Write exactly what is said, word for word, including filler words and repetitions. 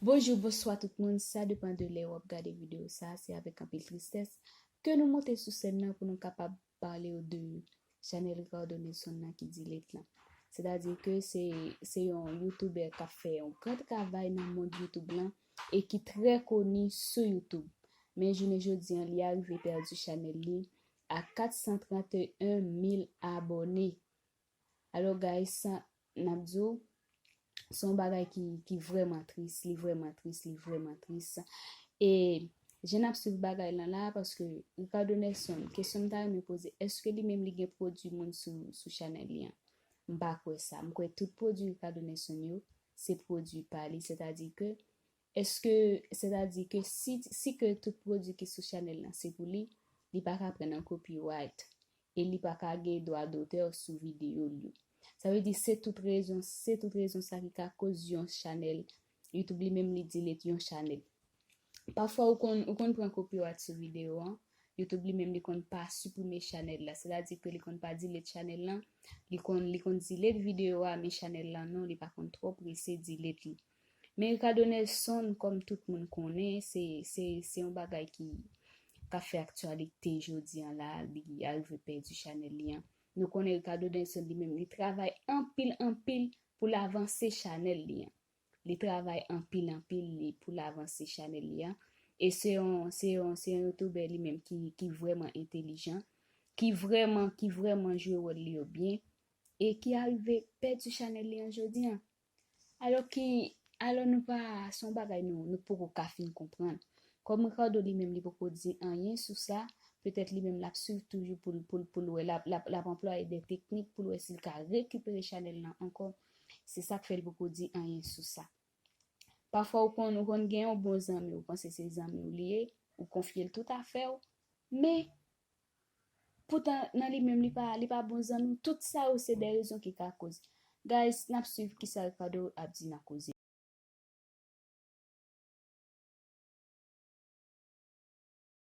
Bonjou, bonswa tout moun, sa depann de lè w ap gade videyo sa, se avèk anpil tristès ke nou monte sou sèn nan pou nou kapab pale w de chanèl Ricardo Nelson nan ki delete lan. Sètadi ke se, se yon youtubè k ap fè yon gran travay nan mond YouTube lan e ki trè koni sou YouTube. Men jounen jodi an, li arive pèdi chanèl li a kat san trannteyen mil abòne. Alò, guys, n ap di w, se yon bagay ki, ki vrèman tris, li vrèman tris, li vrèman tris. E jan n ap swiv bagay lan la, paske Ricardo Nelson, kesyon m ta renmen poze, èske li menm li gen pwodui moun sou, sou chanèl li an? M pa kwè sa. M kwè tout pwodui Ricardo Nelson yo, se pwodui pa li. Sètadi ke, èske, sètadi ke si, si ke tout pwodui ki sou chanèl lan se pou li, li pa ka pran nan copyright. E li pa ka gen dwa dotè sou videyo l yo. Sa vle di se tout rezon, se tout rezon sa ki ka koz yon chanèl YouTube li menm li delete yon chanèl. Pafwa ou konn, ou konn pran copyright sou videyo an, YouTube li menm li konn pa siprime chanèl la. Sètadi ke li konn pa delete chanèl lan, li konn, li konn delete videyo a, men chanèl lan non, li pa konn twò prese delete li. Men Ricardo Nelson, kòm tout moun konnen, se, se, se yon bagay ki, k ap fè aktyalite jodi an la, li arive pèdi chanèl li an. Nou konnen Ricardo Nelson li menm, li travay anpil, anpil pou l avanse chanèl li an. Li travay anpil, anpil li, pou l avanse chanèl li an. E se yon, se yon, se yon youtubè li menm ki, ki vrèman entelijan, ki vrèman, ki vrèman jwe wòl li yo byen, e ki arive pèdi chanèl li an jodi an. Alò ki, alò nou pa, se yon bagay nou, nou poko ka fin konprann. Kòm Ricardo li menm li poko di anyen sou sa, petèt li menm l ap swiv toujou pou l, pou l, pou l wè, l ap, l ap, l ap anplwaye de teknik pou l wè si l ka rekipere chanèl lan ankò. Se sa k fè l poko di anyen sou sa. Pafwa ou konn, ou konn gen yon bon zanmi, ou panse se zanmi w li ye, ou konfye l tout afè w, men poutan nan li menm li pa, li pa bon zanmi w. Tout sa yo se de rezon ki ka koz. Guys, n ap swiv kisa Ricardo ap di nan koze.